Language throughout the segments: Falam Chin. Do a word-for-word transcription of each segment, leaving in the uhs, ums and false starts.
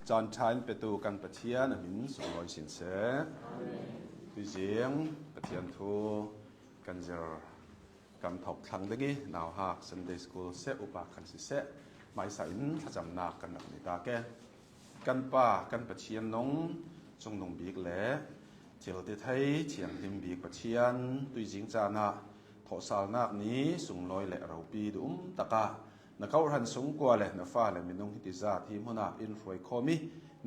Caan ṭha in petu kan Pathian a hmin sunglawi sin seh. Tuizing Pathian thu kan zir kan thawk thlang ding i, nauhak Sunday School seh, upa khan siseh, hmaisa in thlacamnak kan rak nei ta ke. Kan Pa, kan Pathian nung, cungnung bik le thil ti thei thianghlim bik Pathian, tuizing caan ah thawhsalnak ni sunglawi le ropi duh um takah na kawhhran sungkua le na fale minung hiti zat hi hmunah in hruai khawm i,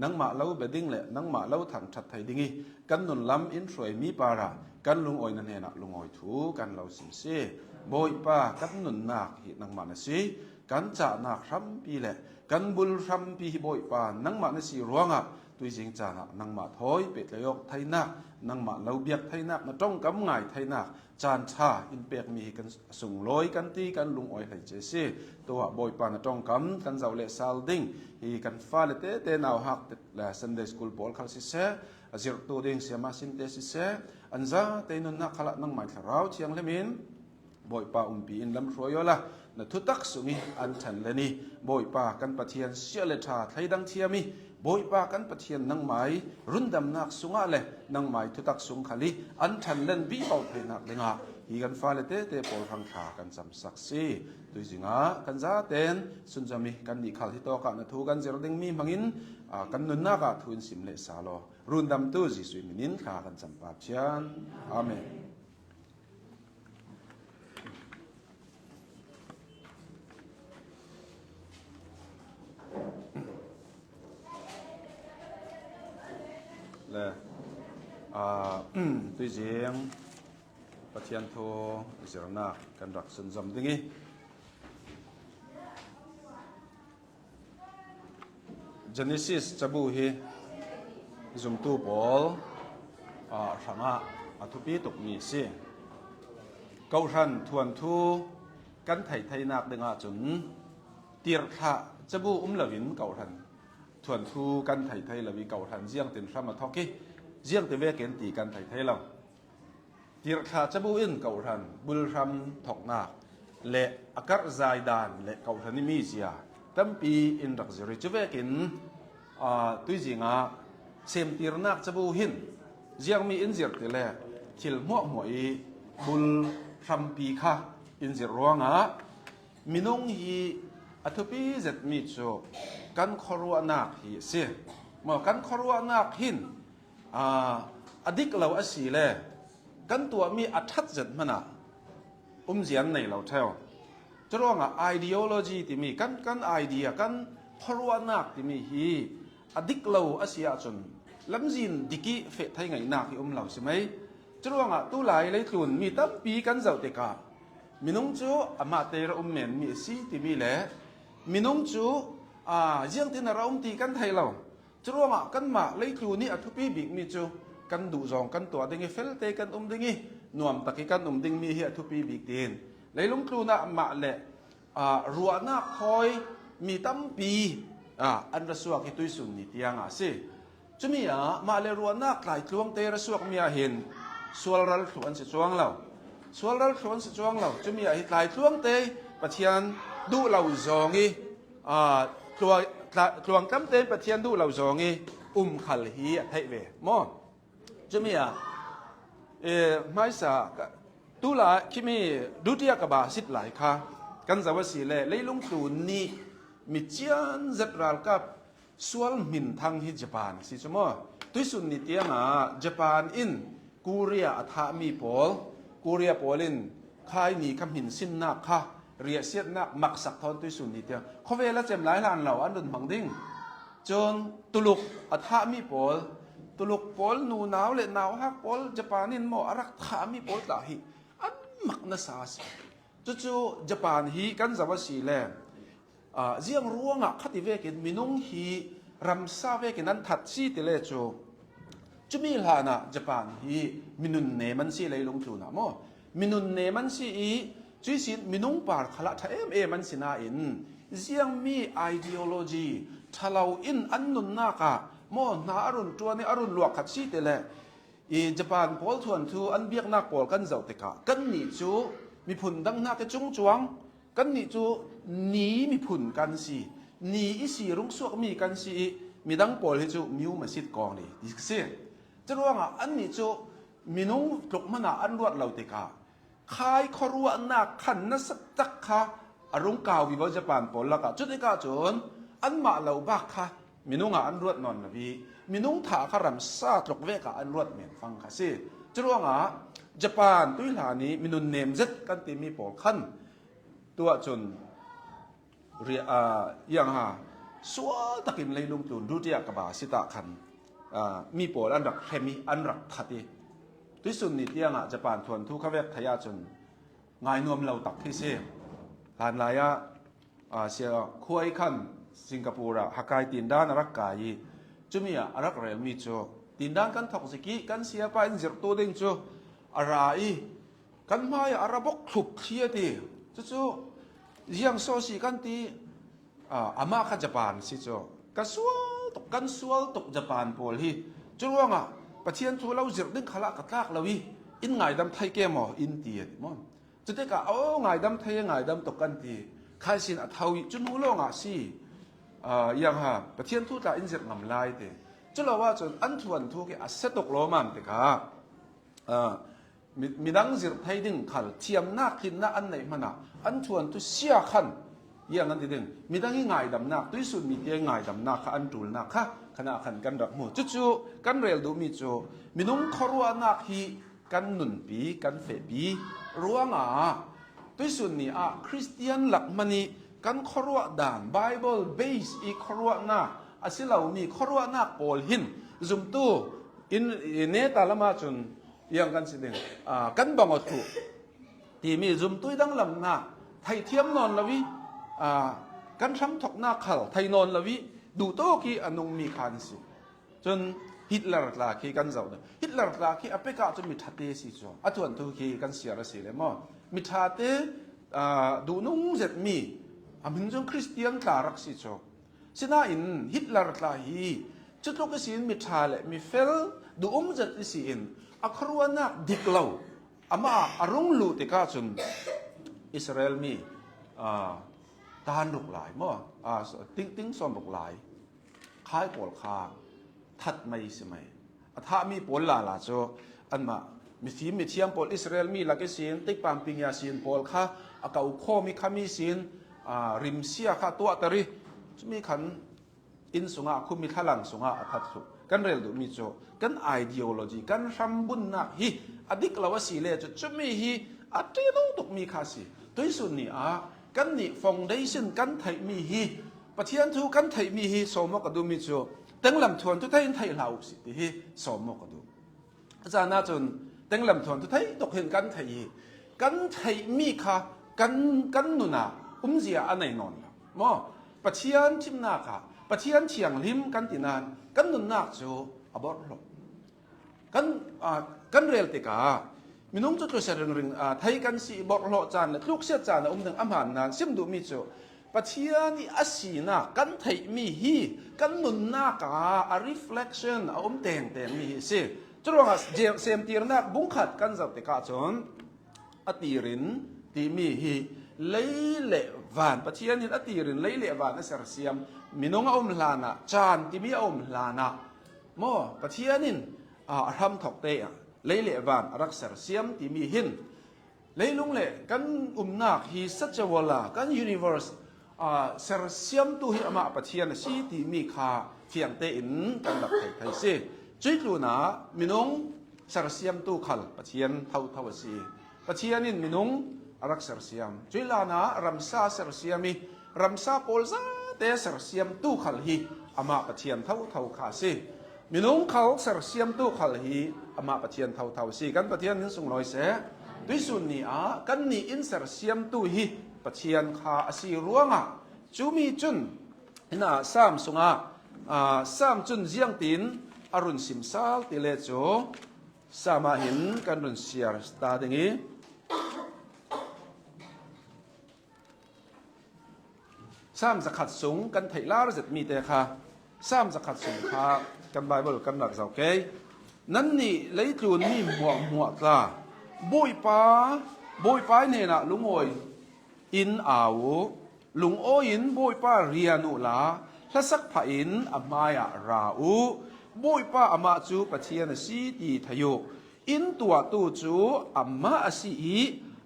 nangmah lo bia ding le nangmah lo thangṭhat thei ding i, kan nun lam in hruaimi parah kan lungawi na hnenah lungawi thu kan lo sim si. Bawipa, kan nunnak hi nangmah na si, kan cahnak hrampi le kan bul hrampi hi Bawipa nangmah na si ruangah tuizing caan ah nangmah thawi pehtlaih awk theinak, nangmah lo biak theinak, na ṭongkam ngai theinak caan ṭha in pekmi hi kan sunglawi kan ti, kan lungawi hleice si. Tuah Bawipa na ṭongkam kan zoh le sal ding hi kan fale tete, nauhak te le Sunday School pawl khal siseh, a zirhtu ding siama sinte siseh, an zate nunnak khalah nangmai Thlarau Thianghlim in Bawipa umpi in lam hruai awla na thutak sung i an ṭhan len i, Bawipa kan Pathian siah le ṭha thleidang thiam i, Bawipa kan Pathian nangmai rundamnak sungah le nangmai thutak sung khal i an ṭhan len vivo theinak dingah hi kan fale tete pawl hrang thla kan camsak si. Tuizingah kan zaten sunzom i kan nih khal hi tawkah na thu kan zir ding mi hmangin, aa, kan nunnak ah thu in sim le sal aw. Rundamtu Jesuh minin thla kan cam Pathian. Amen. Le, aa, tuizing Pathian thu zirnak kan rak sunzom ding i, Genesis cabu hi zumtu pawl, aa, hrangah a thupi tukmi si. Kawhhran thuanthu kan theitheinak dingah cun tirhthlah cabu um loin kawhhran thuanthu kan theithei lo i, kawhhran ziangtin hram a thawk i, ziangti vekin ti kan theithei lo. Tirhthlah cabu in kawhhran bulhram thawknak le a karhzai dan le kawhhran i mizia tampi in rak zir i, cuvekin, aa, tuizingah semtirnak cabu hin ziangmi in zirh ti le thil hmuahhmuah i bul hrampi kha in zirh ruangah minung hi a thupi zetmi cu kan khuaruahnak hi a si. Maw, kan khuaruahnak hin, aa, a dik lo a si le kan tuahmi a ṭhat zet hmanah umzia an nei lo ṭheu. Curuangah ideology timi kan, kan idea, kan khuaruahnak timi hi a dik lo a si ahcun lamzin dik i feh thei ngaihnak hi um lo si mai. Curuangah tulai leitlun mi tampi kan zoh tikah minung cu amahte ra um menmi a si timi le minung cu, aa, ziangtin a ra um ti kan thei lo. Curuangah kanmah leitlun i a thupi bikmi cu kan duhzawng kan tuah ding i, felte kan um ding i, nuamtak i kan um dingmi hi a thupi bik tiin leilung tlun ah mah le, aa, ruahnak thawi mi tampi, aa, an ra suak hi tuisun ni tiangah a si. Cumi ah mah le ruahnak tlaitluangte ra suakmi ah hin sual ral thluh an si cuang lo. Sual ral thluh an si cuang lo. Cumi ah hi tlaitluangte Pathian duh lo zawng i, aa, tlua-, tla-, tluangtlamte in Pathian duh lo zawng i um khal hi a theih ve maw? Cumi ah, eh, hmaisa ka, tula khimi dutia ka ba sit lai kha kan zoh a si le leilung tlun nih mi cian zet ralkap sual hmin thang hi Japan a si cu maw? Tuisun ni tiangah Japan in Korea a thahmi pawl, Korea pawl in khaini kha hminsinnak kha, riahsiatnak maksak thawn tuisun ni tiang khuavel a cem lai hlan lo an run hmang ding. Cun Tuluk a thahmi pawl, Tuluk pawl nunau le nauhak pawl Japan in maw a rak thahmi pawl tla hi an mak nasa a si. Cucu Japan hi kan zoh a si le, aa, ziang ruangah khati vekin minung hi ramsa vekin an that si ti le cu, cumi hlanah Japan hi minun nem an si leilung tlunah maw? Minun nem an si i cuisin minung par khalah ṭha em em an si nain ziangmi ideology ṭhalo in an nunnak ah maw hna a run ṭuan i a run luah khat si ti le, i Japan pawl thuanthu an biaknak pawl kan zoh tikah kannih cu miphun dang hnak i cungcuang, kannih cu ni miphun kan si, ni i si rungsuakmi kan si i Midang pawl hi chu miu masit kawng ni ti si. Curuangah annih cu minung tluk hmanah an ruat lo tikah khai khuaruahnak khan nasa tak kha a rung kau vivo Japan pawl lakah. Cutikah cun anmah lo bak kha minung ah an ruat nawn lo i, minung thah kha ramsa tluk vek ah an ruat men fang kha si. Curuangah Japan tuihlan i minun nem zet kan timi pawl khan tuah cun ria-, aa, iang ha, sual takin leilung tlun duhtiah ka ba sitah khan, aa, mi pawl an rak hrem i an rak that i, tuisun ni tiangah Japan thuanthu kha vek thei ahcun ngainuam lo tak hi si. Hlanlai ah, aa, Sia Khuai khan Singapore ah Hakai tindan a rak kai i, cumi ah a rak relmi cu tindan kan thok zik i kan siapa in zirhtu ding cu a ra i, kan hmaiah a ra bok thlup thliat i, cucu ziang so si kan ti, aa, amah kha Japan si cu. Ka sual tuk, kan sual tuk Japan pawl hi. Curuangah Pathian thu lo zirh ding khalah ka tlak lo i, in ngaidam thei ke maw? In ti a ti maw? Cutikah, aw, ngaidam thei, ngaidam tuk kan ti. Khai sin a tho i, cu hnu lawngah si. Aa, iang ha, Pathian thu tla in zirh ngam lai ti. Cu lo ahcun an thuanthu khi a se tuk lawmam tikah, aa, mi-, midang zirh thei ding khal thiamnak, tlinnak an neih hmanah an thuanthu sia khan iang an ti ding. Midang i ngaidamnak, tuisun mi tiang i ngaidamnak kha an ṭulnak kha khanah khan kan rak hmu. Cucu kan rel duhmi cu minung khuaruahnak hi kan nunpi, kan fehpi ruangah tuisun ni ah Khristian lak hmanh i kan khuaruah dan, Bible base i khuaruahnak a si lomi khuaruahnak pawl hin zumtu in, i neta lamah cun iang kan si ding, aa, kan bang aw thluh timi zumtu i danglamnak theithiam nawn lo i, aa, kan hramthoknak khal thei nawn lo i, duhtawk i a nungmi kha an si. Cun Hitler tla khi kan zoh ding. Hitler tla khi a pek ahcun mi ṭhate si cu a thuanthu khi kan siar a si le maw? Mi ṭhate, aa, duhnung zetmi a hmin cun Khristian tla rak si cu. Sinain Hitler tla hi cutluk ihsin mi ṭha le mi fel duhum zet ihsin a khuaruahnak dik lo amah a rung luh tikah cun Israel mi, aa, tan ruk lai maw? Aa, so-, ting, ting sawm ruk lai khai pawl kha that mai si mai. A thahmi pawl lala cu anmah mifim mithiam pawl Israel mi lak ihsin tikpam pingia sin pawl kha a ko khawm i khami sin, aa, rimsia kha tuahter i, cumi khan inn sungah, khumi thlalang sungah a that thluh. Kan rel duhmi cu kan ideology, kan hrambunnak hi a dik lo a si le cu, cumi hi a ṭial tukmi kha a si. Tuisun ni ah kannih foundation kan theihmi hi, Pathian thu kan theihmi hi sawm aw ka duhmi cu tenglam thuanthu thei in theih hlah u sih ti hi sawm aw ka duh. A caan ahcun tenglam thuanthu thei tuk hin kan theih hi, kan theihmi kha kan, kan nun ah umzia a nei nawn lo maw? Pathian thimnak ah Pathian thianghlim kan ti nain kan nunnak cu a borhhlawh. Kan, aa, kan rel tikah minung cu tlusia ringring, aa, thei kan si i borhhlawh caan le tluksiat caan a um ding a hmaan nain sim duhmi cu Pathian i a sinak kan theihmi hi kan nunnak ah a reflection a um tengtengmi hi a si. Curuangah je-, semtirnak bungkhat kan zoh tikah cun a tirin timi hi lei le van, Pathian in a tirin lei le van a sersiam, minung a um hlanah, caan timi a um hlanah, maw, Pathian in, aa, a hramthok te ah lei le van a rak sersiam timi hin leilung le kan umnak hi sachavala, kan universe, aa, sersiamtu hi amah Pathian a si timi kha fiang tein kan rak thei thei si. Cuih tlunah minung sersiamtu khal Pathian thotho a si. Pathian in minung a rak sersiam. Cuih lanah ramsa sersiam i ramsa pawl zate sersiamtu khal hi amah Pathian thotho kha a si. Minung khal sersiamtu khal hi amah Pathian thotho a si. Kan Pathian min sunglawi seh. Tuisun ni ah kannih in sersiamtu hi Pathian kha a si ruangah cumi cun, hinah Sam sungah, aa, Sam cun ziangtin a run simsal ti le cu Sam ah hin kan run siar ta ding i, Sam zakhat sung kan theih lar zetmi te kha, Sam zakhat sung kha kan Bible kan rak zoh ke. Nannih leitlun mi hmuahhmuah tla, Bawipa, Bawipa hnenah lungawi in au uh, lungawi in Bawipa rian uhla, Hlasak phahin a hmaiah ra uh. Bawipa amah cu Pathian a si ti thei uh. In tuahtu cu amah a si i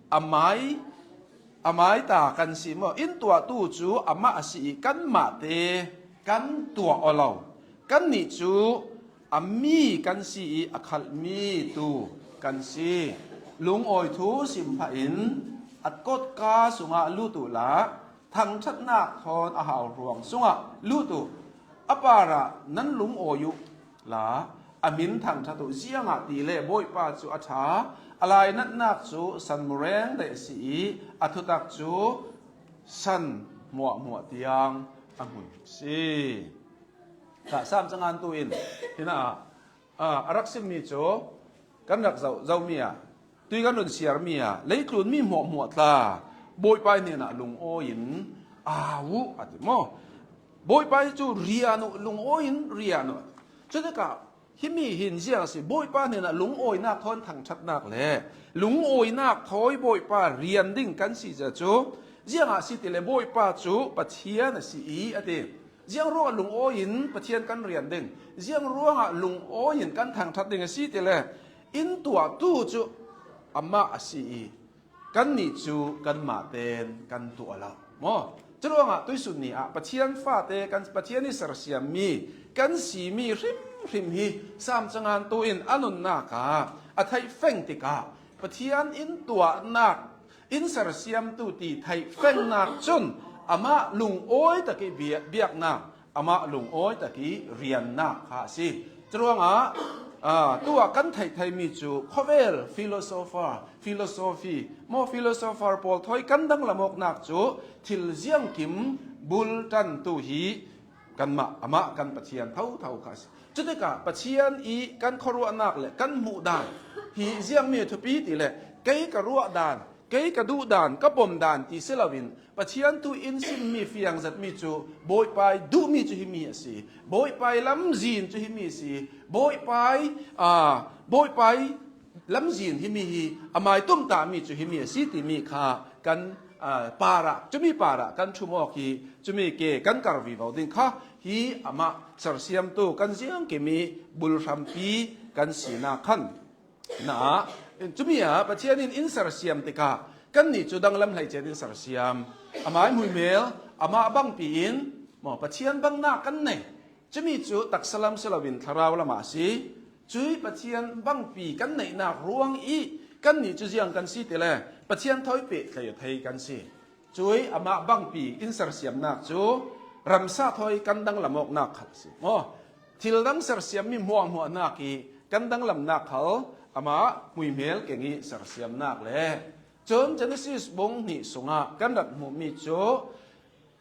a mai, a mai ta kan si maw? In tuahtu cu amah a si i kanmah te kan tuah aw lo. Kannih cu a mi kan si i a khalhmi tu kan si. Lungawi thu sim phahin a kotka sungah lut uhla, thangṭhatnak thawn a hau hruang sungah lut uh. A parah nan lungawi uhla, a min thangṭhat uh. Ziangahtile Bawipa cu a ṭha, a lainatnak cu san mureng daih a si i a thutak cu san hmuahhmuah tiang a hmun a si. Ka sam cangan tu in, hinah, ah, a rak simmi cu kan rak zoh, zohmi ah, tui kan run siarmi ah, leitlunmi hmuahhmuah tla Bawipa hnenah lungawi in au uh a ti maw? Bawipa cu rian uh, lungawi in rian uh. Cutikah himi hin ziang a si, Bawipa hnenah lungawinak thawn thangṭhatnak le lungawinak thawi Bawipa rian ding kan si cu, ziangah si tile Bawipa cu Pathian a si i a ti. Ziang ruangah lungawi in Pathian kan rian ding, ziang ruangah lungawi in kan thangṭhat ding a si tile, in tuahtu cu amah a si i kannih cu kanmah ten kan tuah lo maw? Curuangah tuisun ni ah Pathian fate kan, Pathian i sersiammi kan simi hrimhrim hi sam cangan tu in a nunnak ah a theih feng tikah Pathian in tuahnak, in sersiamtu ti theih fengnak cun amah lungawi tak i bia-, biaknak, amah lungawi tak i riannak kha a si. Curuangah, ah, tuah kan theih theimi cu khawvel philosopher, philosophy maw, philosopher pawl thawi kan danglam awknak cu thil ziangkim bulṭantu hi kanmah, amah kan Pathian thotho kha a si. Cutikah Pathian i kan khuaruahnak le kan hmuh dan hi ziangmi a thupi ti le, kei ka ruah dan, kei ka duh dan, ka pom dan ti si loin Pathian thu in simmi, fiang zetmi cu Bawipa i duhmi cu himi a si. Bawipa i lamzin cu himi a si. Bawipa i, aa, Bawipa i lamzin himi hi a mai tumtahmi cu himi a si timi kha kan, aa, parah, cumi parah kan ṭhum awk hi, cumi ke kan kar vivo ding kha hi amah sersiamtu kan ziangkim i bulhrampi kan sinak khan. Na, cumi ah Pathian in in sersiam tikah kannih cu danglam hleicet in sersiam. Amah i hmuihmel, amah bangpi in maw, Pathian bangnak kan nei. Cumi cu taksa lam si loin thlarau lamah a si. Cui Pathian bangpi kan neihnak ruang i kannih cu ziang kan si tile Pathian thawi peh thei kan si. Cui amah bangpi in sersiamnak cu ramsa thawi kan danglam awknak khal a si. Maw, thil dang sersiammi hmuahhmuahnak i kan danglamnak khal amah hmuihmel keng i sersiamnak le. Cun Genesis bung hnih sungah kan rak hmuhmi cu,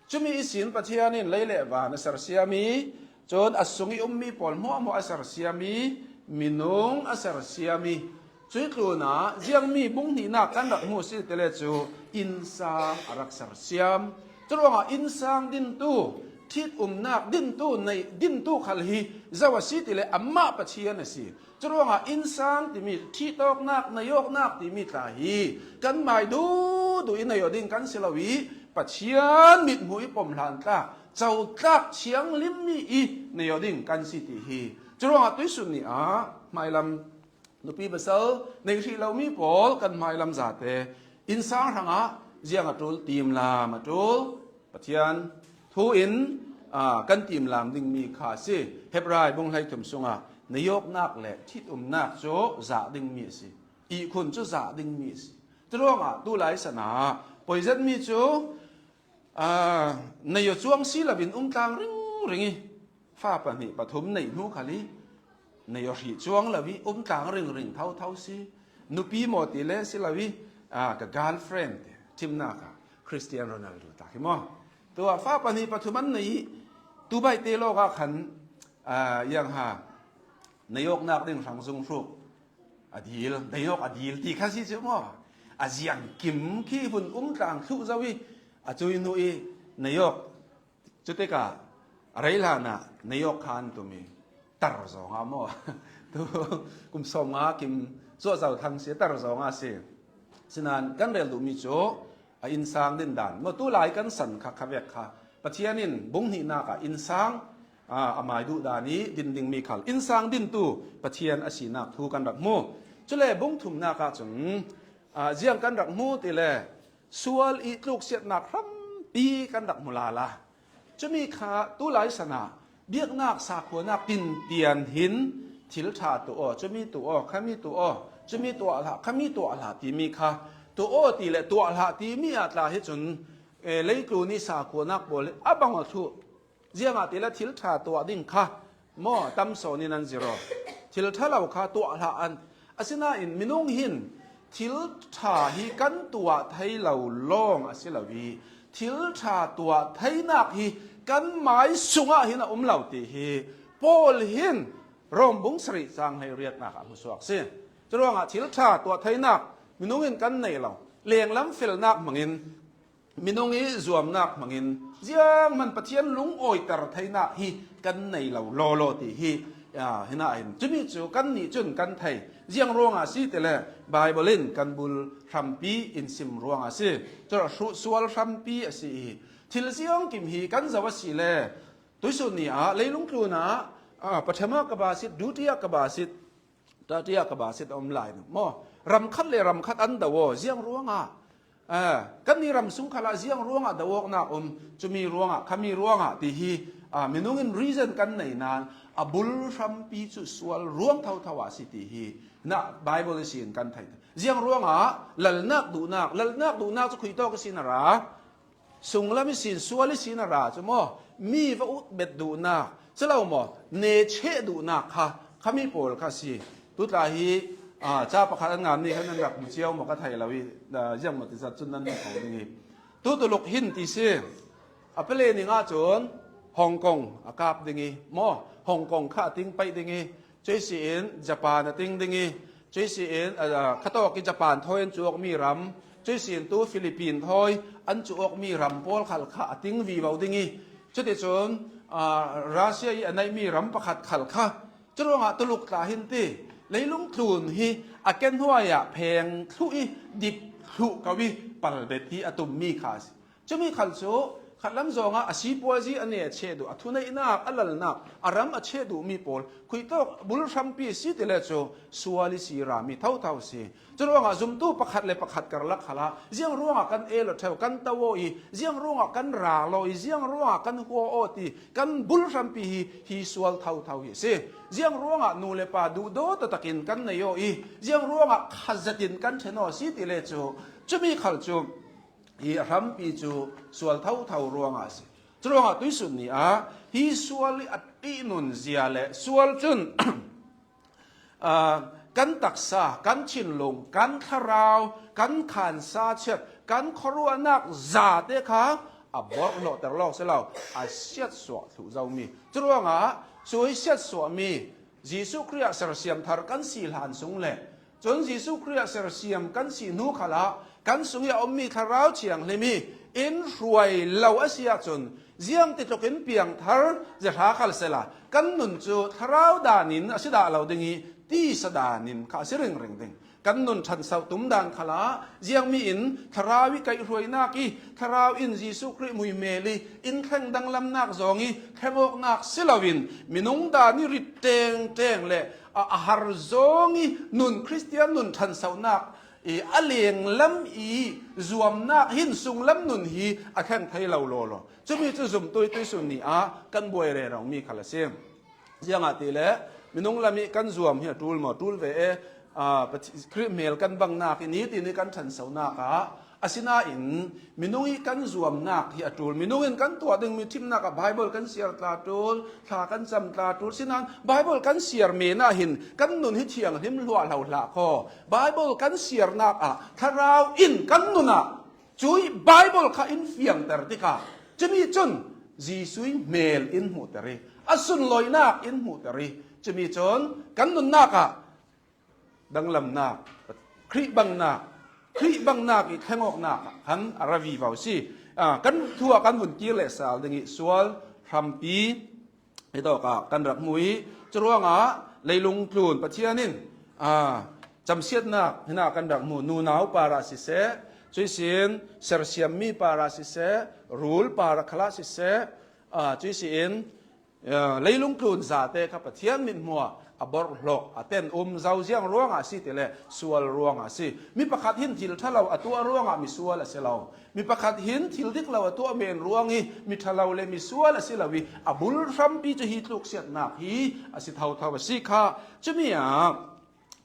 cumi ihsin Pathian in lei le van a sersiam i, cun a sung i ummi pawl hmuahhmuah a sersiam i, minung a sersiam i, cui tlunah ziangmi bung hnihnak kan rak hmu si tile cu innsang a rak sersiam. Curuangah innsang dintu, ṭhitumnak dintu, neih dintu khal hi zo a si tile amah Pathian a si. Curuangah innsang timi, ṭhihtawknak, neiawknak timi tla hi kan mai duhduh i nei aw ding kan si lo i Pathian mithmuh i pom hlan tlak, cotlak thianglimmi i nei aw ding kan si ti hi. Curuangah tuisun ni ah hmailam nupi pasal nei hrih lomi pawl kan hmailam zate innsang hrangah ziang a ṭul, timlam a ṭul, Pathian thu in, aa, kan timlam dingmi kha a si. Hebrai bung hleithum sungah neiawknak le ṭhitumnak cu zah dingmi a si. Ihkhun cu zah dingmi a si. Curuangah tulai san ah poizetmi cu, aa, nei aw cuang si loin um tlang ringring i fa pahnih pathum neih hnu khal i nei aw hrih cuang lo i um tlang ringring thotho si. Nupi maw ti le si lo i, aa, ka girlfriend ti ṭhimnak ah Cristiano Ronaldo ta khi maw? Tua fa pahnih pathum an nei i tubaih te lawk ah khan, aa, iang ha, neiawknak ding hrang zung hruk a dil, neiawk a dil ti kha si cu maw? A ziangkim khi hun um tlang thluh zo i a cui hnu i neiawk Cutikah a rei hlanah neiawk kha an tum i tar zongah maw? Tu kum sawmnga kim cuahzo thang si, tar zongah si. Sinan kan rel duhmi cu a innsang dindan maw, tulai kan san kha kha vek kha Pathian in bung hnihnak ah innsang, aa, a mai duh dan i din ding mi khal innsang dintu Pathian a sinak thu kan rak hmu. Cule bung thumnak ah cun, aa, ziang kan rak hmu ti le sual i tluksiatnak hrampi kan rak hmu lala. Cumi kha tulai san ah biaknak sakhuanak tintian hin thil ṭha tuah aw, cumi tuah aw, khami tuah aw, cumi tuah hlah, khami tuah hlah timi kha tuah aw ti le tuah hlah timi ah tla hi cun, eh, leitlun i sakhuanak pawl hi a bang aw thluh. Ziangahtile thil ṭha tuah ding kha maw tam sawn in an zir aw. Thil ṭha lo kha tuah hlah an. Asinain minung hin thil ṭha hi kan tuah thei lo lawng a si lo i, thil ṭha tuah theinak hi kan mai sungah hin a um lo ti hi Paul hin Rom bung sarih cang hleiriatnak ah a hmusuak si. Curuangah thil ṭha tuah theinak minung in kan nei lo. Lenglam felnak hmangin, minung i zuamnak hmangin zianghman Pathian lungawiter theinak hi kan nei lo lawlaw ti hi, aa, hinahin cumi cu kannih cun kan thei. Ziang ruangah si ti le Bible in kan bul hrampi in sim ruangah si. Curuah hruh sual hrampi a si i thil ziangkim hi kan zoh a si le tuisun ni ah leilung tlun ah, aa, pathama kabasit, dutia kabasit, tatia kabasit a um lai maw? Ram khat le ram khat an do aw. Ziang ruangah, aa, kannih ram sung khalah ziang ruangah do awknak um? Cumi ruangah, khami ruangah ti hi, aa, minung in reason kan nei nain a bul hrampi cu sual ruang thotho ah a si ti hi na Bible ihsin kan thei. Ziang ruangah lalnak duhnak, lalnak duhnak cu khuitawk ihsin a ra? Sunglam ihsin, sual ihsin a ra cu maw? Mi va ut bet duhnak, si lo maw? Necheh duhnak kha, khami pawl kha si. Tutla hi, aa, ca pakhat an ngan ni khan an rak hmu cio maw ka thei lo i, aa, ziang maw ti zat cun nan hmu kho ding i. Tu tuluk hin ti si. A pale ning ahcun Hong Kong a kap ding i maw? Hong Kong kha a ting paih ding i, cuihsi in Japan a ting ding i, cuihsi in, aa, khatawk i Japan thawi an cuh awkmi ram, cuihsi in tu Philippine thawi an cuh awkmi ram pawl khal kha a ting vivo ding i, cuticun, aa, Russia i a neihmi ram pakhat khal kha. Curuangah tuluk tla hin ti, leilung tlun hi a ken hnuai ah pheng thluh i dip thluh ko i palbet hi a tummi kha a si. Cumi khal cu khatlam zawngah a sipuazi a necheh duh, a thuneihnak, a lalnak, a ram a cheh duhmi pawl khuitawk bul hrampi si ti le cu sual i si rami thotho si. Curuangah zumtu pakhat le pakhat karlak khalah ziang ruangah kan el aw ṭheu, kan to aw i, ziang ruangah kan ral aw i, ziang ruangah kan hua aw ti kan bul hrampi hi, hi sual thotho hi a si. Ziang ruangah nu le pa duhdaw taktakin kan nei aw i, ziang ruangah khat zetin kan ṭhen aw si ti le cu cumi khal cu hi a hrampi cu sual thotho ruangah a si. Curuangah tuisun ni ah hi sual i a ṭihnun zia le sual cun, aa, kan taksa, kan thinlung, kan thlarau, kan khansa chiat, kan khuaruahnak zate kha a borhhlawhter lawk si lo, a siatsuah thluh zomi. Curuangah sui siatsuahmi Jesuh Khrih ah sersiam thar kan si hlan sung le cun Jesuh Khrih ah sersiam kan si hnu khalah kan sung i a ummi Thlarau Thianghlim hi in hruai lo a si ahcun ziangtitlukin piangthar zia hra khal sehla kan nun cu thlarau dan in a si dah lo ding i tisa dan in kha a si ringring ding. Kan nun ṭhansoh tum dan khalah ziangmi in thlarau i kaihhruainak i thlarau in Jesuh Khrih muihmel i in thleng danglamnak zong i thleng awknak si loin minung dan i rit ṭengṭeng le a, a har zong i nun, Khristian nun ṭhansohnak i a lenglam i zuamnak hin sunglam nun hi a thleng thei lo lawlaw. Cumi cu zumtu i tuisun ni ah kan buai rero mi khal a si. Ziangahtile minung lam i kan zuam hi a ṭul maw? Ṭul ve e. Aa, Pathi-, Khrih hmel kan bangnak i nitin i kan ṭhansohnak ah, asinain minung i kan zuamnak hi a ṭul. Minung in kan tuah dingmi ṭhimnak ah Bible kan siar tla ṭul, thla kan cam tla ṭul. Sinain Bible kan siar men ah hin kan nun hi thianghlim hluahhlo hlah kho. Bible kan siarnak ah Thlarau in kan nun ah cui Bible kha in fiangter tikah cumi cun Jesuh i hmel in hmuhter i a sunlawinak in hmuhter i cumi cun kan nunnak ah danglamnak, Khrih bangnak, Khrih bangnak i thleng awknak khan a ra vivo si. Aa, kan thu ah kan vun kir leh sal ding i sual hrampi hi tawkah kan rak hmu i curuangah leilung tlun Pathian in, aa, camsiatnak hinah kan rak hmu. Nunau parah siseh, Cuisin sersiam mi para siseh, rul para khala siseh, a, cuisin, a, leilung tlun zate kha Pathian mithmuah a borhlok, a ten um zo ziang ruangah si tile sual ruangah si. Mi pakhat hin thil ṭha lo a tuah ruangah misual a si lo. Mi pakhat hin thil dik lo a tuah men ruang hi mi ṭha lo le misual a si lo hi, a bul hrampi cu hi tluksiatnak hi a si thotho a si kha. Cumi ah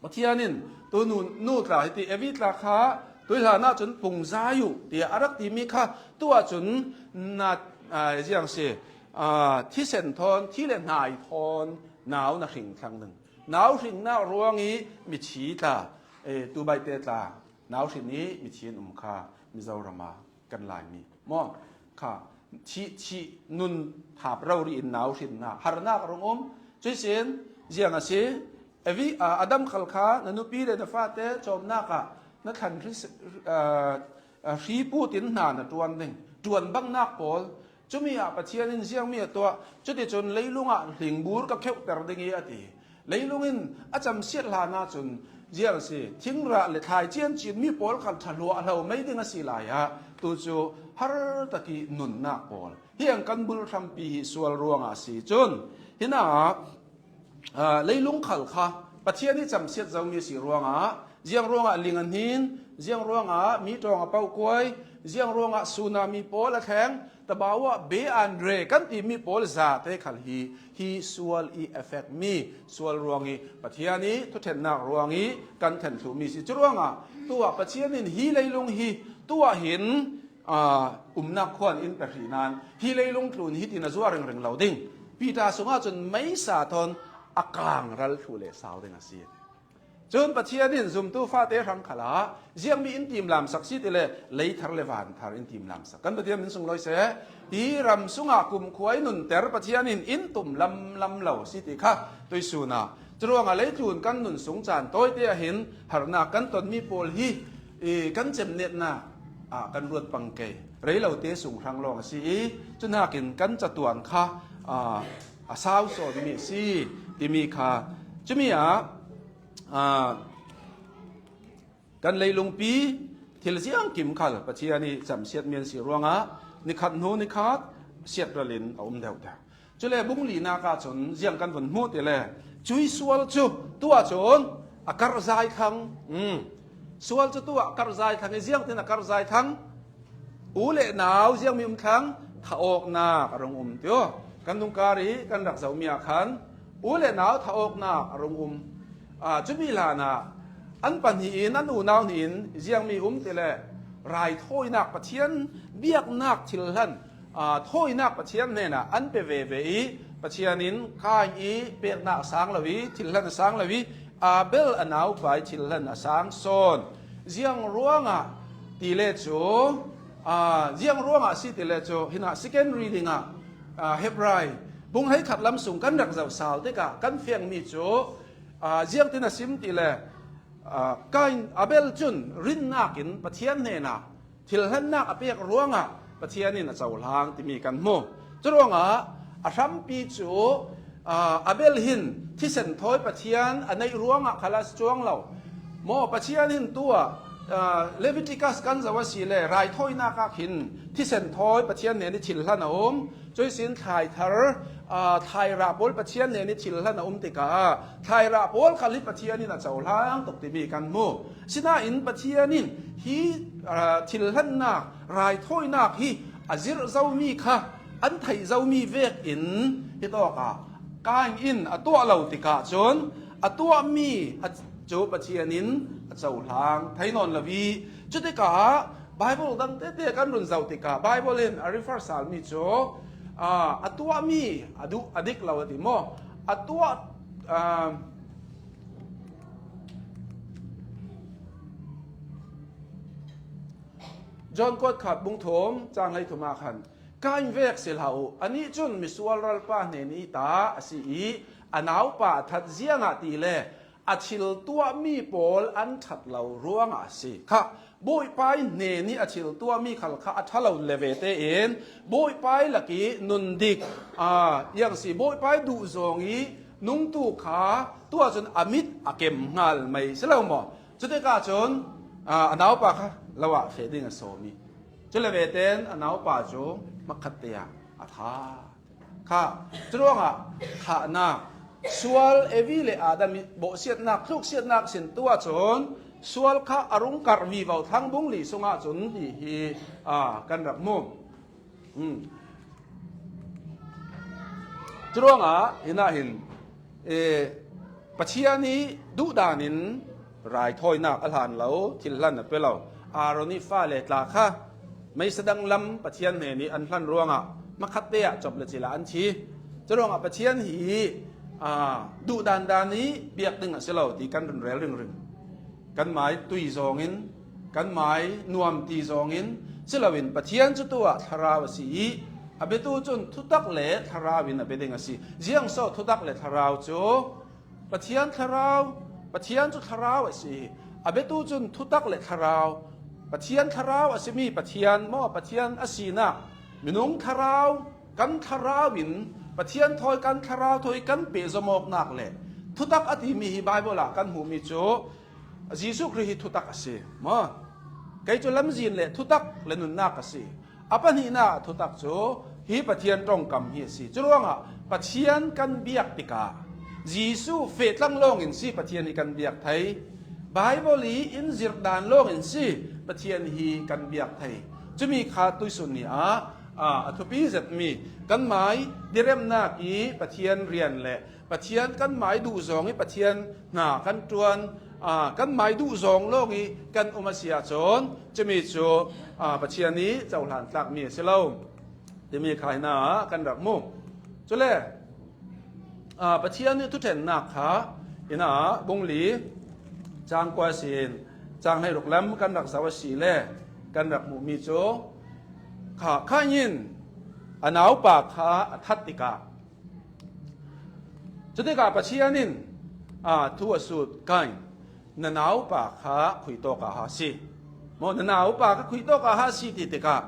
Pathian in tu nu, nu tla hiti Evi tla kha tuihlan ah cun pungzai uh tiah a rak timi kha tu ahcun na, aa, ziang si, aa, thisen thawn, thi le hnai thawn nau na hring thlang ding. Nau hringnak ruang i mithi tla, ee, tubaite tla, nau hrin i mithi an um kha Mizoram ah kan Laimi maw kha, thih, thih nun thap rori in nau hrinnak, harnak a rung um. Cuisin ziang a si, Evi, aa, Adam khal kha na nupi le na fate cawmnak ah na thlan hri, aa, aa, hri put in hna na ṭuan ding, ṭuan bangnak pawl. Cumi ah Pathian in ziangmi a tuah, cuticun leilung ah hlingbur ka kheuhter ding i a ti. Leilung in a camsiat hlan ahcun ziang a si, thingrah le thlai ciancin mi pawl khal ṭha hluah hlo mai ding a si lai ah tu cu har tak i nunnak pawl hi an kan bul hrampi hi sual ruangah a si. Cun hinah, aa, leilung khal kha Pathian i camsiat zomi a si ruangah, ziang ruangah ling a hnin, ziang ruangah mi ṭawng a pauhkuai, ziang ruangah tsunami pawl a thleng, tabau ah Be Andre kan timi pawl zate khal hi, hi sual i effect mi sual ruang i Pathian i thuṭhennak ruang i kan thlen thluhmi si. Curuangah tu ah Pathian in hi leilung hi tu ah hin, aa, umnak khuan in pe hrih nain hi leilung tlun hitin a zuah ringring lo ding. Peter sungah cun meisa thawn a kangral thluh le sau ding a si. Cun Pathian in zumtu fate hrang khalah ziangmi in timlamsak si ti le lei thar le van thar in timlamsak. Kan Pathian min sunglawi seh. Hi ram sungah kumkhua i nunter Pathian in in tum lamlam lo si ti kha tuisun ah. Curuangah leitlun kan nun sung caan tawite ah hin harnak kan tonmi pawl hi, i, kan cemnetnak ah kan ruat pang ke. Rei lote sung hrang lawng a si i, cuhnakin kan catuan kha, aa, a sau sawnmi a si timi kha. Cumi ah, aa, kan leilungpi thil ziangkim khal Pathian i camsiatmi an si ruangah nikhat hnu nikhat siatral in a um deuhdeuh. Cule bung linak ah cun ziang kan vun hmuh ti le, cui sual cu tu ahcun a karhzai thlang. Um. Sual cu tu ah a karhzai thlang i ziangtin a karhzai thlang? U le nau ziangmi um thlang? Thah awknak a rung um tio. Kan nungkar i kan rak zohmi ah khan u le nau thah awknak a rung um. Aa, cumi hlanah an pahnih in, an unau hnih in ziangmi um ti le, raithawinak Pathian biaknak thil hlan, aa, thawinak Pathian hnenah an pe veve i, Pathian in Kain i peknak a sang lo i, thil hlan a sang lo i, Abel a naupa i thil hlan a sang sawn. Ziang ruangah ti le cu, aa, ziang ruangah si ti le cu, hinah second reading ah, aa, Hebrai bung hleikhat lam sung kan rak zoh sal tikah kan fiangmi cu, aa, ziangtin a sim ti le, aa, Kain, Abel cun rinnak in Pathian hnenah thil hlannak a pek ruangah Pathian in a cohlang timi kan hmu. Curuangah a hrampi cu, aa, Abel hin thisen thawi Pathian a neih ruangah khal a si cuang lo. Maw Pathian hin tu ah, aa, Leviticus kan zoh a si le raithawinak ah khin thisen thawi Pathian hnen i thil hlan a um. Cuisin thlai thar, aa, thlai rah pawl Pathian hnen i thil hlan a um tikah thlai rah pawl khal hi Pathian in a cohlang tuk timi kan hmu. Sinain Pathian in hi, aa, thil hlannak, raithawinak hi a zirh zomi kha an theih zomi vekin hitawkah Kain in a tuah lo tikah cun a tuahmi a cu Pathian in a cohlang thei nawn lo i, cutikah Bible dang tete kan run zoh tikah Bible in a refer salmi cu, aa, a tuahmi a duh, a dik lo a ti maw? A tuah, aa, John kuat khat bung thum cang hleithum ah khan, Kain vek si hlah uh, anih cun misual ralpa hnen i ta a si i, a naupa a that ziangah ti le a thil tuahmi pawl an ṭhat lo ruangah a si. Kha Bawipa i hnen i a thil tuahmi khal kha a ṭha lo le ve tein Bawipa i lak i nun dik, aa, iang si, Bawipa i duh zawng i nungtu kha tu ahcun a mit a kem hngal mai si lo maw? Cutikah cun, a, a naupa kha lo ah feh ding a sawm hi. Cule veten a naupa cu hmakhatte ah a that kha. Curuangah thahnak, sual Evi le Adam ih bawhsiatnak, tluksiatnak sin tu ahcun sual kha a rung karh vivo thlang bung li sungah cun ti hi, a, kan rak mu. Hmm. Curuangah hinah hin, e, Pathian ih duhdan in raithawinak a hlan lo, thil hlan a pe lo. Aaron ih fale tla kha meisa danglam Pathian hnenih an hlan ruangah hmakhatte ah cop le cil ah an thi. Curuangah Pathian hi, a, duhdan dan ih biak ding a si lo ti kan run rel ringring. Kanmai tui zawngin, kanmai nuam ti zawngin, si loin Pathian cu tu ah thlarau a si ih, a biatu cun thutak le thlarau in a bia ding a si. Ziangso thutak le thlarau cu Pathian thlarau, Pathian cu thlarau a si. A biatu cun thutak le thlarau, Pathian thlarau a simi Pathian maw, Pathian a sinak, minung thlarau, kan thlarau in Pathian thawi, kan thlarau thawi kan pehzom awknak le thutak a timi hi Baibal ah kan hmuhmi cu Jesuh Khrih hi thutak a si maw? Kei cu lamzin le thutak le nunnak a si. A pahnihnak thutak cu hi Pathian ṭongkam hi a si. Curuangah Pathian kan biak tikah Jesuh feh tlang lawngin si Pathian hi kan biak thei. Baibal ih in zirh dan lawngin si Pathian hi kan biak thei. Cumi kha tuihsun ni ah, a, a thupi zetmi kanmai diremnak ih Pathian rian le Pathian kanmai duh zawng ih Pathian hna kan ṭuan, aa, kanmai duh zawng lawng ih kan um a si ahcun, cumi cu, aa, Pathian ih cohlan tlakmi a si lo timi kha hinah kan rak hmu. Cule, aa, Pathian ih thuṭhennak kha hinah bung li cang kua sin cang hleiruk lam kan rak zoh a si le kan rak hmuhmi cu kha, Kain in a naupa kha a that tikah, cutikah Pathian in, aa, thu a sut, Kain, na naupa kha khuitawk ah ha si. Maw, na naupa kha khuitawk ah ha si ti tikah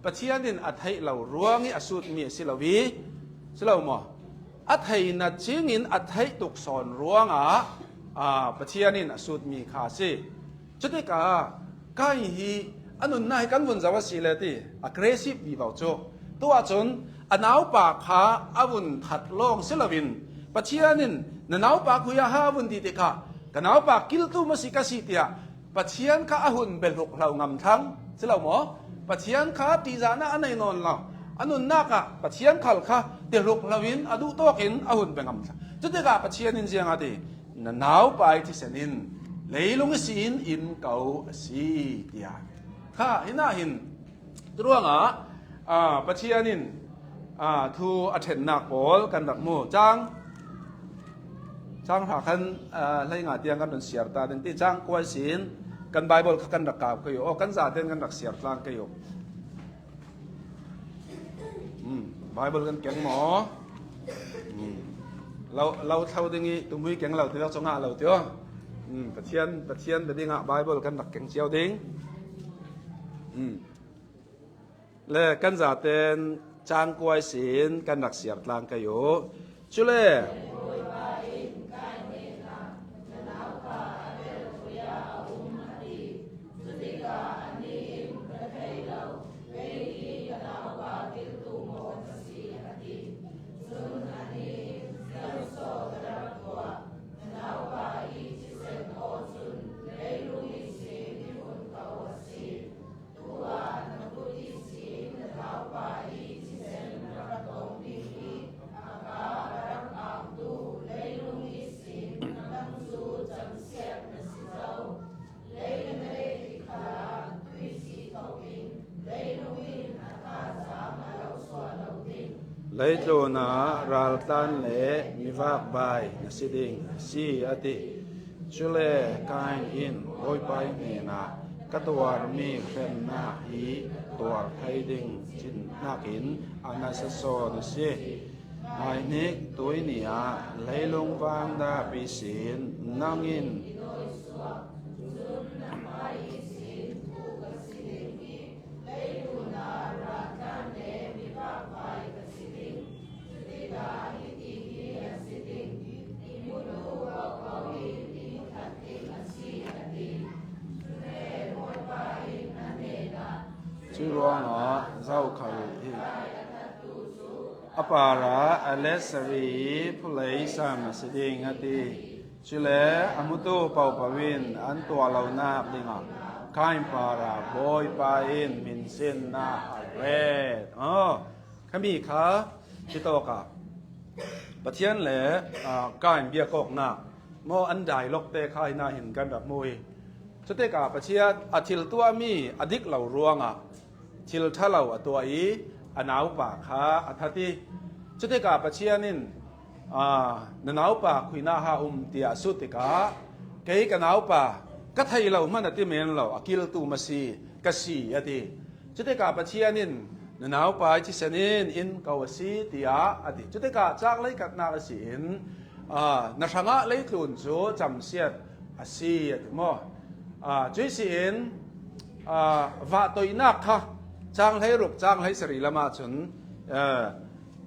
Pathian in a theih lo ruang ih a sutmi a si lo ih, si lo maw? A thei na cingin a theih tuk sawn ruangah, aa, Pathian in a sutmi kha a si. Cutikah Kain hi a nunnak hi kan vun zoh a si le ti, aggressive vivo cu. Tu ahcun a naupa kha a vun that lawng si loin Pathian in na naupa khui ah ha vun ti tikah ka naupa kiltu maw si ka si tiah Pathian kha a hun biahluk hlo ngam thlang si lo maw? Pathian kha ṭihzahnak a nei nawn lo. A nunnak ah Pathian khal kha biahluk hlo in a duh tawk in a hun bia ngam thlang. Cutikah Pathian in ziang a ti? Na naupa ih thisen in leilung ihsin in ko a si, tiah. Kha, hinah hin, curuangah, aa, Pathian in, aa, thu a ṭhennak pawl kan rak hmu. Cang, cang hra khan, aa, hleinga tiang kan run siar ta ding ti, cang kua ihsin kan Baibal kha kan rak kau kei uh. Aw, kan zaten kan rak siar tlang kei uh. Hmm, Baibal kan keng maw? Hmm. Lo, lo thlo ding ih tumui keng lo ti lo cu ngah lo ti aw. Hmm, Pathian, Pathian bia dingah Baibal kan rak keng cio ding. Hmm. Le kan zaten cang kua ihsin kan rak siar tlang kei uh. Cule leitlun ah raltlan le mivakbai na si ding a si, a ti. Cule Kain in Bawipa ih hnenah, ka tuarmi hremnak hi tuar thei ding cin hnakin a nasa sawn a si. Hmaihnik tuihni ah leilung vang dap ihsin nang in ruangah zokhal hi. A parah a let sarih phulei sam a si ding a ti. Cule a mutu pohpoh in an tuah lonak dingah Kain parah Bawipa in minsinnak a ret. Aw, khami kha hitawkah Pathian le, ah, Kain biakawknak maw, an dialogue te kha hinahin kan rak hmu hi. Cutikah Pathian a thil tuahmi a dik lo ruangah thil ṭha lo a tuah i a naupa kha a that i, cutikah Pathian in, aa, na naupa khuinah ha um, tiah a sut tikah, kei ka naupa ka thei lo hman a ti men lo, a kiltu masi ka si, a ti. Cutikah Pathian in, na naupa hi thisen in in ko a si, tiah a ti. Cutikah cang lei katnak a si in, aa, na hrangah leitlun cu camsiat a si, a ti maw? Aa, cuih si in, aa, vahtoihnak kha cang hleiruk, cang hleisarih lamah cun, aa,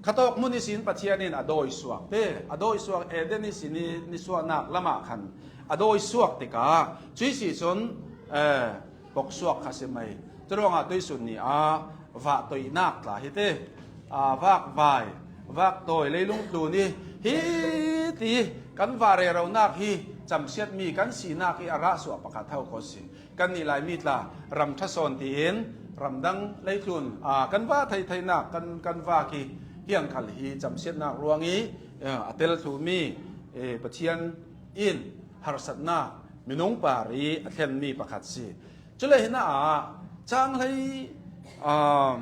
khatawk hmun ihsin Pathian in a dawi suak te, a dawi suak Eden ihsin i nisuahnak lamah khan a dawi suak tikah cuih si cun, aa, pok suak kha si mai. Curuangah tuihsun ni ah vahtoihnak tla hi te, aa, vakvai, vaktawi, leilung tlun i hi ti kan vah reronak hi camsiatmi kan sinak hi a rahsuah pakhat tho ko si. Kannih Laimi tla ram ṭha sawn tiin ramdang leitlun, aa, kan vah thei theinak kan, kan vak hi, hiang khal hi camsiatnak ruang i, aa, a tel thlumi, ee, Pathian in harsatnak minung par i a thlenmi pakhat si. Cule hinah ah cang hlei, aa,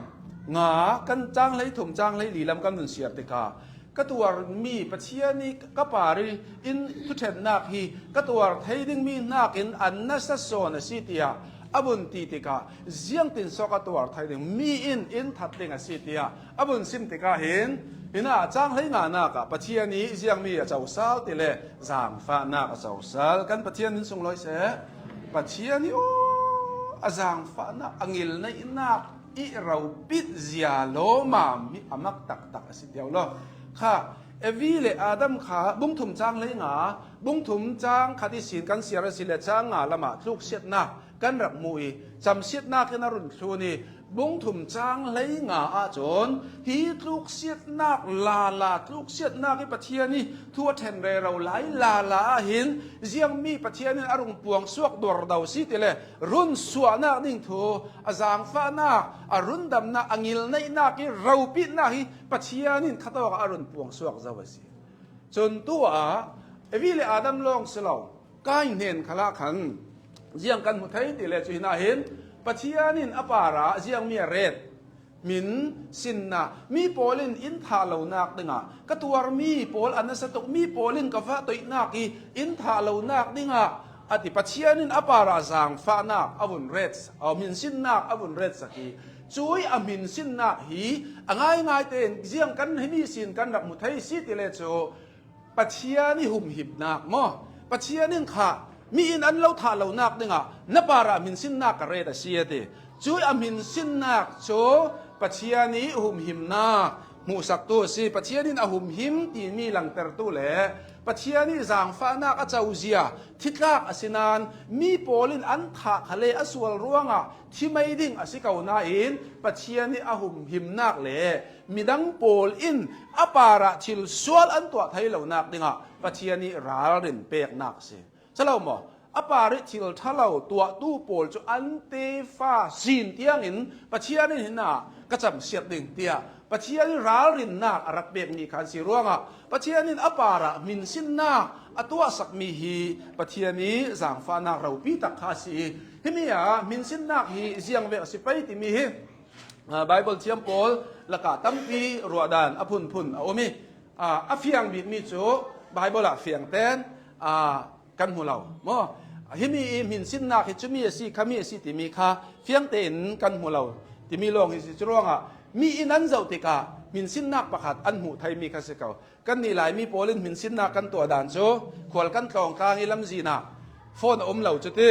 nga kan cang hlei thum, cang hlei li lam kan vun siar tikah ka tuarmi Pathian i ka par i in thuṭhennak hi ka tuar thei dingmi hnakin an nasa sawn a si, tiah a vun ti tikah, ziangtin sawk a tuar thei ding, mi in in that ding a si, tiah a vun sim tikah hin, hinah cang hlei nganak ah Pathian i ziangmi a cosal ti le zangfahnak a cosal. Kan Pathian in sunglawi seh. Pathian i aw, a zangfahnak, a ngilneihnak i ropit zia lawmam hi a mak taktak a si cio lo. Kha, Evi le Adam kha bungthum cang hlei nga, bungthum cang khat ihsin kan siar a si le cang nga lamah tluksiatnak kan rak hmu i, camsiatnak in a run thlun i, bungthum cang hlei nga ahcun hi tluksiatnak lala, tluksiatnak i Pathian i thu a ṭhen rero lai lala ah hin ziangmi Pathian in a rung puang suak duardo si ti le, run suahnak ding thu, a zangfahnak, a rundamnak, a ngilneihnak i ropitnak hi Pathian in khatawk ah a run puang suak zo a si. Cun tu ah Evi le Adam lawng si lo, Kain hnen khalah khan ziang kan hmu thei ti le cu hinah hin Pathian in a parah ziangmi a ret, hmin sinnak, mi pawl in in thah lonak dingah, ka tuarmi pawl a nasa tuk, mi pawl in ka vahtoihnak i in thah lonak dingah a ti. Pathian in a parah zangfahnak a vun ret, a hminsinnak a vun retsak i, cuih a hminsinnak hi a ngaingai tein ziang kan himi sin kan rak hmu thei si ti le cu, Pathian i humhimnak maw? Pathian in kha mi in an lo thah lonak dingah na parah hminsinnak ka ret a si, a ti. Cuih a hminsinnak cu Pathian i humhimnak hmuhsaktu a si. Pathian in a humhim timi langtertu le Pathian i zangfahnak a cozia thitlak a si nain, mi pawl in an thah khal le a sual ruangah thi mai ding a si ko nain, Pathian i a humhimnak le midang pawl in a parah thil sual an tuah thei lonak dingah Pathian i ralrin peknak a si. Si lo maw? A parih thil ṭha lo tuahtu pawl cu an tefa sin tiangin Pathian in hinah ka camsiat ding, tiah Pathian i ralrinnak a rak pekmi kha an si ruangah, Pathian in a parah hminsinnak a tuahsakmi hi Pathian i zangfahnak ropi tak kha a si i, himi ah hminsinnak hi ziang vek a si pei timi hi, aa, Baibal thiam pawl lakah tampi ruahdan a phunphun a um i, aa, a fiang bikmi cu Baibal ah fiangten, aa, kan hmu lo maw? Himi i hminsinnak hi cumi a si, khami a si timi kha fiang tein kan hmu lo timi lawng hi si. Curuangah mi in an zoh tikah hminsinnak pakhat an hmuh theimi kha si ko. Kannih Laimi pawl in hminsinnak kan tuah dan cu khual kan tlawng tlang i lamzin ah phone a um lo cuti,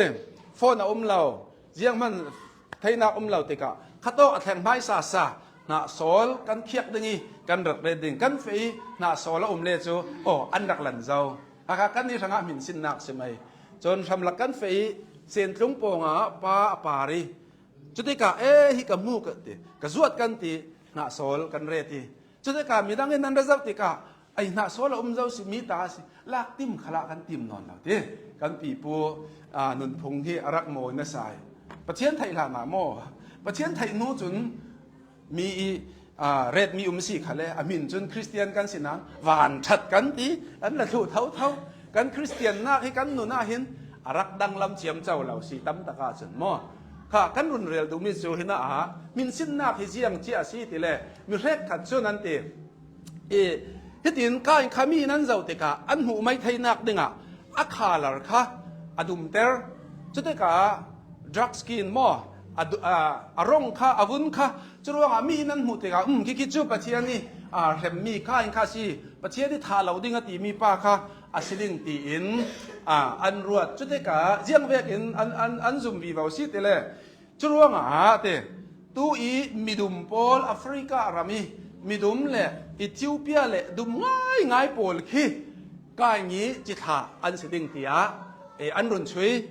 phone a um lo, zianghman theinak um lo tikah khatawk a thleng hmaisa sa hnahsawl kan khiak ding i kan rak ret ding, kan feh i hnahsawl a um le cu, aw, an rak lan zo. Hakha kannih hrangah hminsinnak si mai. Cun hramlak kan feh i Sentlung pawngah pa a par i Cutikah, "E, hih ka hmu ka ti, ka zuat kan ti, hnahsawl kan ret hi." Cutikah midang in nan ra zoh tikah, "Ai, hnahsawl a um zo si, mi ta si, lak tim khalah kan tim nawn lo," ti. Kan pipu, aa, nunphung hi a rak mawi nasa hi. Pathian theih hlanah maw? Pathian theih hnu cun mi i, aa, ret mi um si khale, a min cun Khristian kan si nain van ṭhat kan ti, an la thluh thotho. Kan Khristiannak hi kan nun ah hin a rak danglam ciamco lo si, tamtak ah cun maw? Kha kan run rel duhmi cu hinah, hminsinnak hi ziang cia a si ti le, mi hrekkhat cun an ti. I, hitin Kain kha mi nan zoh tikah an hmuh mai theinak dingah a khalar kha a dumter. Cutikah dark skin maw? A du-, a, a rong kha, a vun kha. Curuangah mi nan hmuh tikah, "Um, khikhi cu Pathian i, a, hremmi Kain kha a si. Pathian i thah lo ding a timi pa kha a si ding," tiin, a, an ruat. Cutikah ziang vekin an, an, an zum vivo si ti le. Curuangah te, tu i midum pawl, Africa ram i midum le Ethiopia le dum ngaingai pawl khi Kain i cithlah an si ding tiah, e, an run chuih.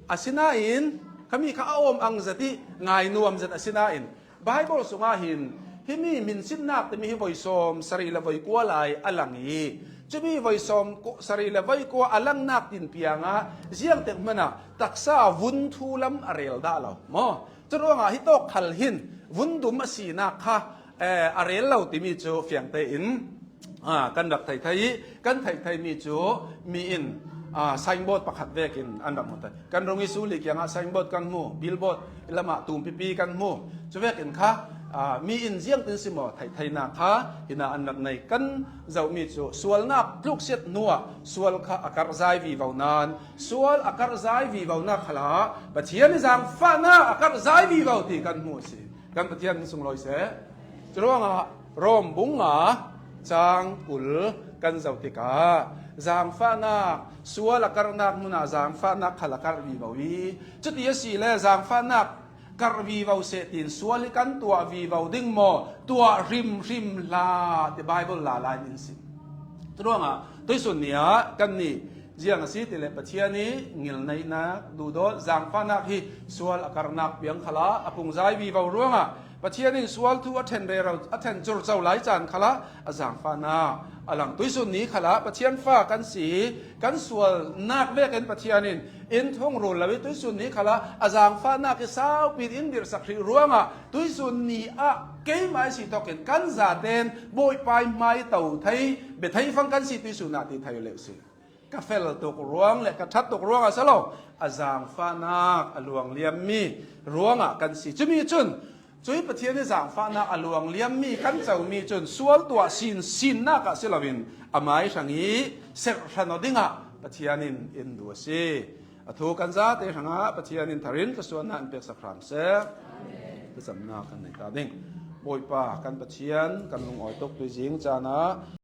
Asinain khami kha a awm ang zat i ngai nuam zat asinain Bible sungah hin himi hminsinnak timi hi voi sawm sarih le voi kua lai a lang i, cumi voi sawm ku-, sarih le voi kua a langnak tin piangah ziangtek hmanah taksa vun thu lam a rel dah lo maw? Curuangah hitawk khal hin vun dum a sinak kha, eh, a rel lo timi cu fiang tein, ah, kan rak thei thei i, kan theih theimi cu mi in, ah, signboard pakhat vekin an rak hmu thei. Kan rung i suli kiangah signboard kan hmu, billboard lamah tumpipi kan hmu. Cuvekin kha, ah, mi in ziangtin si maw theih theinak kha hinah an rak nei. Kan zohmi cu sualnak tluksiat hnuah sual kha a karhzai vivo nain, sual a karhzai vivonak khalah Pathian i zaangfahnak a karhzai vivo ti kan hmu a si. Kan Pathian in sunglawi seh. Curuangah Rom bung nga cang kul kan zoh tikah zaangfahnak, sual a karhnak hmunah zaangfahnak khal a karh vivo i, cuti a si le zaangfahnak karh vivo seh tiin sual hi kan tuah vivo ding maw? Tuah hrimhrim hlah ti Bible lala in in si. Curuangah tuisun ni ah kannih ziang a si ti le Pathian i ngilneihnak, duhdawt, zaangfahnak hi sual a karhnak piang khalah a pungzai vivo ruangah Pathian in sual thu a ṭhen rero, a ṭhen curco lai caan khalah a zaangfahnak a lang. Tuisun ni khalah Pathian fa kan si i kan sualnak vekin Pathian in in thung rul lo i tuisun ni khalah a zaangfahnak i saupi in dirhsak hrih ruangah tuisun ni ah keimah i si thawkin kan zaten Bawipa i hmai to thei, bia thei fang kan si tuisun ah ti thei uh leh si. Ka fel tuk ruang le ka ṭhat tuk ruangah si lo, a zaangfahnak a luangliammi ruangah kan si. Cumi cun, cui Pathian i zaangfahnak a luangliammi kan comi cun sual tuah sinsinnak ah si loin amai hrang i serh hran aw dingah Pathian in in duh a si. A thu kan zate hrangah Pathian in thar in thluasuahnak in peksak hram seh. Thlacamnak kan nei ta ding. Bawipa kan Pathian, kan lungawi tuk tuizing caan ah